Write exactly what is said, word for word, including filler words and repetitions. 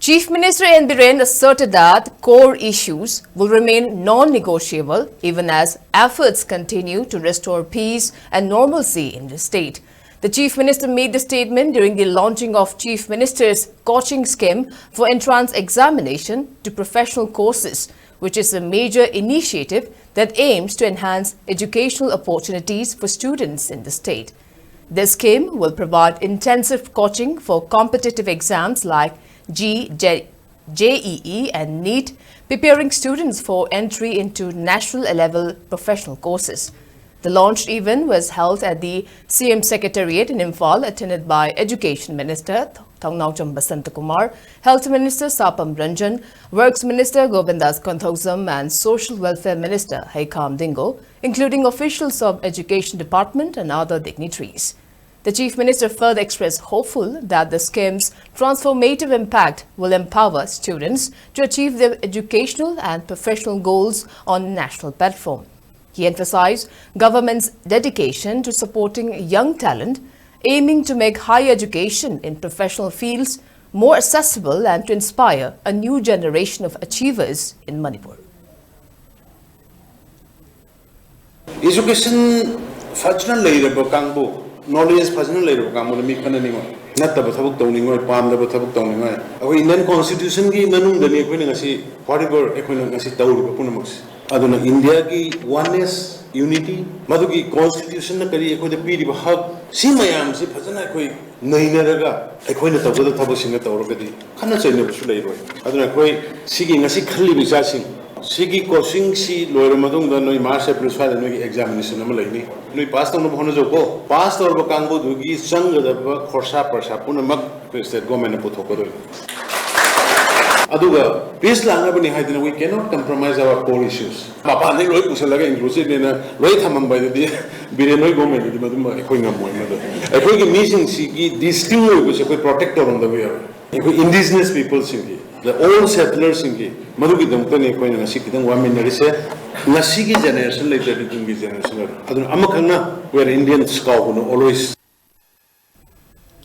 Chief Minister N Biren asserted that core issues will remain non-negotiable even as efforts continue to restore peace and normalcy in the state. The Chief Minister made the statement during the launching of Chief Minister's coaching scheme for entrance examination to professional courses, which is a major initiative that aims to enhance educational opportunities for students in the state. This scheme will provide intensive coaching for competitive exams like G J, J E E and NEET, preparing students for entry into national level professional courses. The launch event was held at the C M Secretariat in Imphal, attended by Education Minister Thongnaocham Basantakumar, Health Minister Sapam Ranjan, Works Minister Govindas Konthoujam, and Social Welfare Minister Heikham Dingo, including officials of Education Department and other dignitaries. The Chief Minister further expressed hopeful that the scheme's transformative impact will empower students to achieve their educational and professional goals on national platform. He emphasized government's dedication to supporting young talent, aiming to make higher education in professional fields more accessible and to inspire a new generation of achievers in Manipur. Education ꯐꯖꯅ ꯂꯩꯔꯕ ꯀꯥꯡꯕꯨ, knowledge ꯐꯖꯅ ꯂꯩꯔꯕ ꯀꯥꯡꯕꯨꯅ ꯃꯤ ꯈꯟꯅꯅꯤꯡꯉꯣꯏ, ꯅꯠꯇꯕ ꯊꯕꯛ ꯇꯧꯅꯤꯡꯉꯣꯏ, ꯄꯥꯝꯗꯕ ꯊꯕꯛ ꯇꯧꯅꯤꯡꯉꯣꯏ꯫ ꯑꯩꯈꯣꯏ Indian Constitution ꯒꯤ ꯃꯅꯨꯡꯗꯅꯤ ꯑꯩꯈꯣꯏꯅ ꯉꯁꯤ, whatever ꯑꯩꯈꯣꯏꯅ ꯉꯁꯤ ꯇꯧꯔꯤꯕ ꯄꯨꯝꯅꯃꯛꯁꯦ꯫ ꯑꯗꯨꯅ India ꯒꯤ oneness, unity, ꯃꯗꯨꯒꯤ Constitution ꯅ ꯀꯔꯤ ꯑꯩꯈꯣꯏꯗ ꯄꯤꯔꯤꯕ ꯍꯛ, ꯁꯤ ꯃꯌꯥꯝꯁꯤ ꯐꯖꯅ ꯑꯩꯈꯣꯏ ꯅꯩꯅꯔꯒ ꯑꯩꯈꯣꯏꯅ ꯇꯧꯒꯗꯕ ꯊꯕꯛꯁꯤꯡꯗ ꯇꯧꯔꯒꯗꯤ ꯈꯠꯅ ꯆꯩꯅꯕꯁꯨ ꯂꯩꯔꯣꯏ꯫ ꯑꯗꯨꯅ ꯑꯩꯈꯣꯏ ꯁꯤꯒꯤ ꯉꯁꯤ ꯈꯜꯂꯤꯕ ꯏꯆꯥꯁꯤꯡ, ꯁꯤꯒꯤ coaching ꯁꯤ ꯂꯣꯏꯔ ꯃꯇꯨꯡꯗ ꯅꯣꯏ March April ꯁ꯭ꯋꯥꯏꯗ ꯅꯣꯏꯒꯤ examination ꯑꯃ ꯂꯩꯅꯤ꯫ ꯅꯣꯏ pass ꯇꯧꯅꯕ ꯍꯣꯠꯅꯖꯧꯀꯣ꯫ Pass ꯇꯧꯔꯕ ꯀꯥꯡꯕꯨꯗꯨꯒꯤ ꯆꯪꯒꯗꯕ ꯈꯣꯔꯁꯥ ꯄꯔꯁꯥ ꯄꯨꯝꯅꯃꯛ ꯑꯩꯈꯣꯏ state government ꯅ ꯄꯨꯊꯣꯛꯀꯗꯣꯏꯅꯤ꯫ ꯑꯗꯨꯒ peace ꯂꯥꯛꯅꯕꯅꯤ ꯍꯥꯏꯗꯅ we cannot compromise our core issues꯫ ꯃꯄꯥꯟꯗꯒꯤ ꯂꯣꯏ ꯄꯨꯁꯜꯂꯒ inclusive ꯅꯦꯅ ꯂꯣꯏ ꯊꯝꯃꯝꯕ ꯍꯥꯏꯗꯨꯗꯤ ꯕꯤꯔꯦꯟ ꯍꯣꯏ government ꯗꯨꯗꯤ ꯃꯗꯨꯃ ꯑꯩꯈꯣꯏ ꯉꯝꯃꯣꯏ꯫ ꯃꯗꯨ ꯑꯩꯈꯣꯏꯒꯤ ꯃꯤꯁꯤꯡꯁꯤꯒꯤ distinct ꯑꯣꯏꯕꯁꯦ ꯑꯩꯈꯣꯏ protect ꯇꯧꯔꯝꯗꯕ ꯌꯥꯔꯣꯏ꯫ ꯑꯩꯈꯣꯏ indigenous people ꯁꯤꯡꯒꯤ, the old settlers ꯁꯤꯡꯒꯤ, ꯃꯗꯨꯒꯤꯗꯃꯛꯇꯅꯤ ꯑꯩꯈꯣꯏꯅ ꯉꯁꯤ ꯈꯤꯇꯪ ꯋꯥꯃꯤꯟꯅꯔꯤꯁꯦ꯫ ꯉꯁꯤꯒꯤ generation ꯂꯩꯇ꯭ꯔꯗꯤ ꯇꯨꯡꯒꯤ generation ꯂꯩꯔꯣꯏ꯫ ꯑꯗꯨꯅ ꯑꯃꯈꯛꯅ we are Indians ꯀꯥꯎꯒꯅꯨ always꯫